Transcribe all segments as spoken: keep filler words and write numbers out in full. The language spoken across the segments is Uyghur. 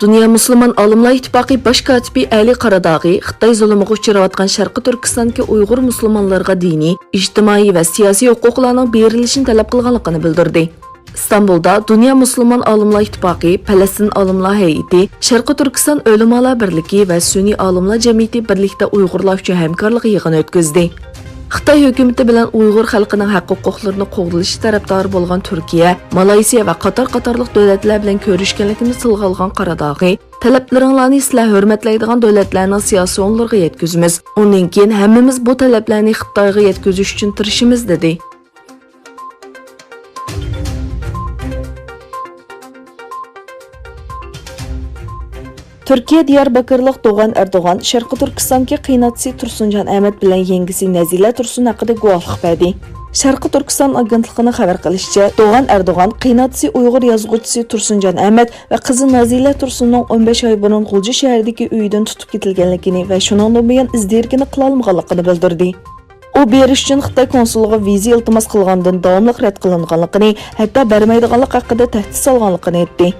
دۇنيا مۇسۇلمان ئالىملار ئىتتىپاقى باش كاتىپى ئەلى قاراداغى خىتاي زۇلۇمىغا ئۇچراۋاتقان شەرقىي تۈركىستاندىكى ئۇيغۇر مۇسۇلمانلىرىغا دىنىي، ئىجتىمائىي ۋە سىياسىي ھوقۇقلارنىڭ بېرىلىشىنى تەلەپ قىلغانلىقىنى بىلدۈردى. ئىستانبۇلدا دۇنيا مۇسۇلمان ئالىملار ئىتتىپاقى، پەلەستىن ئالىملار ھەيئىتى، شەرقىي تۈركىستان ئۆلىمالار بىرلىكى ۋە سۈنئىي ئالىملار جەمئىيىتى بىرلىكتە ئۇيغۇرلار ئۈچۈن ھەمكارلىق يىغىنى ئۆتكۈزدى. خىتاي ھۆكۈمىتى بىلەن ئۇيغۇر خەلقىنىڭ ھەق ھوقۇقلىرىنى قوغدىلىشى تەرەپدارى بولغان تۈركىيە، مالايسىيە ۋە قاتار قاتارلىق دۆلەتلەر بىلەن كۆرۈشكەنلىكىنى تىلغا ئالغان قاراداغى، تەلەپلىرىڭلارنى سىلەر ھۆرمەتلەيدىغان دۆلەتلەرنىڭ سىياسىي ئورۇنلىرىغا يەتكۈزىمىز. ئۇندىن كېيىن ھەممىمىز بۇ تەلەپلەرنى خىتايغا يەتكۈزۈش ئۈچۈن تىرىشىمىز، دېدى. تۈركىيە دىيارباكىرلىق دوغان ئەردوغان شەرقىي تۈركىستاندىكى قېيىنئاتىسى تۇرسۇنجان ئەمەت بىلەن يەڭگىسى نەزىلە تۇرسۇن ھەققىدە گۇۋاھلىق بەردى. شەرقىي تۈركىستان ئاگېنتلىقىنىڭ خەۋەر قىلىشىچە، دوغان ئەردوغان قېيىنئاتىسى ئۇيغۇر يازغۇچىسى تۇرسۇنجان ئەمەت ۋە قىزى نازىلە تۇرسۇننىڭ ئون بەش ئاي بۇرۇن غۇلجا شەھىرىدىكى ئۆيىدىن تۇتۇپ كېتىلگەنلىكىنى ۋە شۇنىڭدىن بۇيان ئىز دېرىكىنى قىلالمىغانلىقىنى بىلدۈردى. ئۇ بېرىش ئۈچۈن خىتاي كونسۇلىغا ۋىزا ئىلتىماس قىلغاندىن داۋاملىق رەت قىلىنغانلىقىنى، ھەتتا بەرمەيدىغانلىق ھەققىدە تەھدىت سالغانلىقىنى ئېيتتى.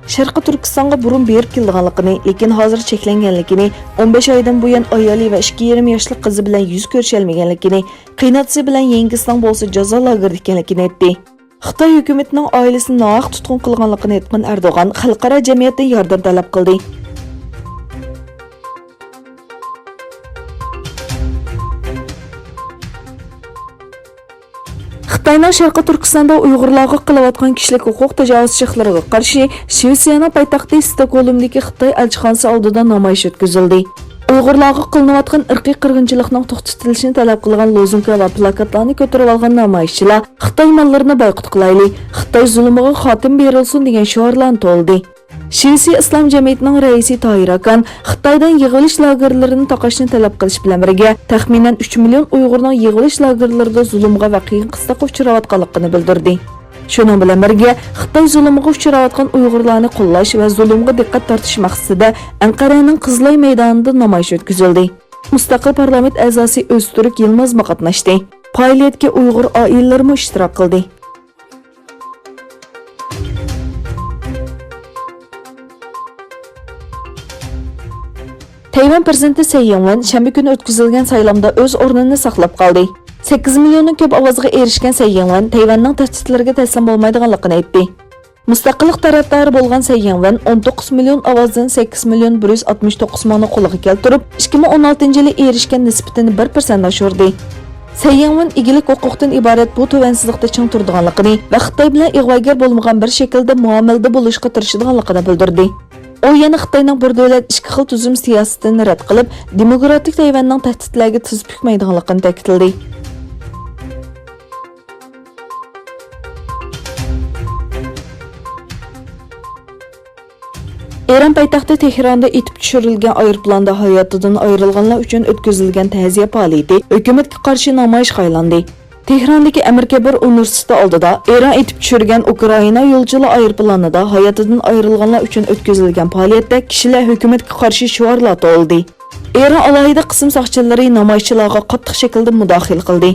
شەرقىي تۈركىستانغا بۇرۇن بېرىپ كېلىدىغانلىقىنى، لېكىن ھازىر چەكلەنگەنلىكىنى، ئون بەش ئايدىن بۇيان ئايالى ۋە ئىككى يېرىم ياشلىق قىزى بىلەن يۈز كۆرۈشەلمىگەنلىكىنى، قېيىنئاتىسى بىلەن يەڭگىسىنىڭ بولسا جازا لاگېرىدا ئىكەنلىكىنى ئېيتتى. خىتاي ھۆكۈمىتىنىڭ ئائىلىسىنى ناھەق تۇتقۇن قىلغانلىقىنى ئېيتقان ئەردوغان خەلقئارا جەمئىيەتتىن ياردەم تەلەپ قىلدى. خىتاينىڭ شەرقىي تۈركىستاندا ئۇيغۇرلارغا قىلىۋاتقان كىشىلىك ھوقۇق تاجاۋۇزچىلىقلىرىغا قارشى شىۋېتسىيەنىڭ پايتەختى ستوكھولمدىكى خىتاي ئەلچىخانىسى ئالدىدا نامايىش ئۆتكۈزۈلدى. ئۇيغۇرلارغا قىلىنىۋاتقان ئىرقىي قىرغىنچىلىقنىڭ توختىتىلىشىنى تەلەپ قىلغان لوزۇنكا ۋە پلاكاتلارنى كۆتۈرۈۋالغان نامايىشچىلار «خىتاي ماللىرىنى بايقۇت قىلايلى، خىتاي زۇلۇمىغا خاتىمە بېرىلسۇن» دېگەن شوئارلارنى توۋلىدى. شىۋېتسىيە ئىسلام جەمئىيىتىنىڭ رەئىسى تاھىر ئاكان خىتايدىن يىغىۋېلىش لاگېرلىرىنى تاقاشنى تەلەپ قىلىش بىلەن بىرگە، تەخمىنەن ئۈچ مىليون ئۇيغۇرنىڭ يىغىۋېلىش لاگېرلىرىدا زۇلۇمغا ۋە قىيىن-قىستاققا ئۇچراۋاتقانلىقىنى بىلدۈردى. شۇنىڭ بىلەن بىرگە، خىتاي زۇلۇمىغا ئۇچراۋاتقان ئۇيغۇرلارنى قوللاش ۋە زۇلۇمغا دىققەت تارتىش مەقسىتىدە ئەنقەرەنىڭ قىزىلاي مەيدانىدا نامايىش ئۆتكۈزۈلدى. مۇستەقىل پارلامېنت ئەزاسى ئۆزتۈرك يىلمازمۇ قاتناشتى. پائالىيەتكە ئۇيغۇر ئائىلىلىرىمۇ ئىشتىراك قىلدى. تەيۋەن پىرېزىدېنتى سەي يىڭۋېن شەنبە كۈنى ئۆتكۈزۈلگەن سايلامدا ئۆز ئورنىنى ساقلاپ قالدى. سەككىز مىليوندىن كۆپ ئاۋازغا ئېرىشكەن سەي يىڭۋېن تەيۋەننىڭ تەھدىتلىرىگە تەسلىم بولمايدىغانلىقىنى ئېيتتى. مۇستەقىللىق تەرەپدارى بولغان سەي يىڭۋېن ئون توققۇز مىليون ئاۋازدىن سەككىز مىليون بىر يۈز ئاتمىش توققۇز مىڭنى قولىغا كەلتۈرۈپ، ئىككى مىڭ ئون ئالتىنچى يىلى ئېرىشكەن نىسبىتىنى بىر پىرسەنت ئاشۇردى. سەي يىڭۋېن ئىگىلىك ھوقۇقتىن ئىبارەت بۇ تۆۋەنسىزلىقتا چىڭ تۇرىدىغانلىقىنى ۋە خىتاي بىلەن ئىغۋاگەر بولمىغان بىر شەكىلدە مۇئامىلىدە بولۇشقا تىرىشىدىغانلىقىنى بىلدۈردى. ئۇ يەنە خىتاينىڭ بىر دۆلەت ئىككى خىل تۈزۈم سىياسىتىنى رەت قىلىپ، دېموكراتىك تەيۋەننىڭ تەھدىتلەرگە تىز پۈكمەيدىغانلىقىنى تەكىتلىدى. ئىران پايتەختى تېھراندا ئېتىپ چۈشۈرۈلگەن ئايروپىلاندا ھاياتىدىن ئايرىلغانلار ئۈچۈن ئۆتكۈزۈلگەن تەزىيە پائالىيىتى ھۆكۈمەتكە قارشى نامايىشقا ئايلاندى. تېھراندىكى ئەمىركەبىر ئۇنىۋېرسىتېتى ئالدىدا ئىران ئېتىپ چۈشۈرگەن ئۇكرائىنا يولچىلار ئايروپىلانىدا ھاياتىدىن ئايرىلغانلار ئۈچۈن ئۆتكۈزۈلگەن پائالىيەتتە كىشىلەر ھۆكۈمەتكە قارشى شوئارلار توۋلىدى. ئىران ئالاھىدە قىسىم ساقچىلىرى نامايىشچىلارغا قاتتىق شەكىلدە مۇداخىلە قىلدى.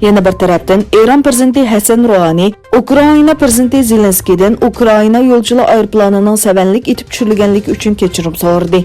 يەنە بىر تەرەپتىن، ئىران پىرېزىدېنتى ھەسەن روھانى ئۇكرائىنا پىرېزىدېنتى زېلېنسكىيدىن ئۇكرائىنا يولچىلار ئايروپىلانىنىڭ سەۋەنلىك ئېتىپ چۈشۈرۈلگەنلىكى ئۈچۈن كەچۈرۈم سورىدى.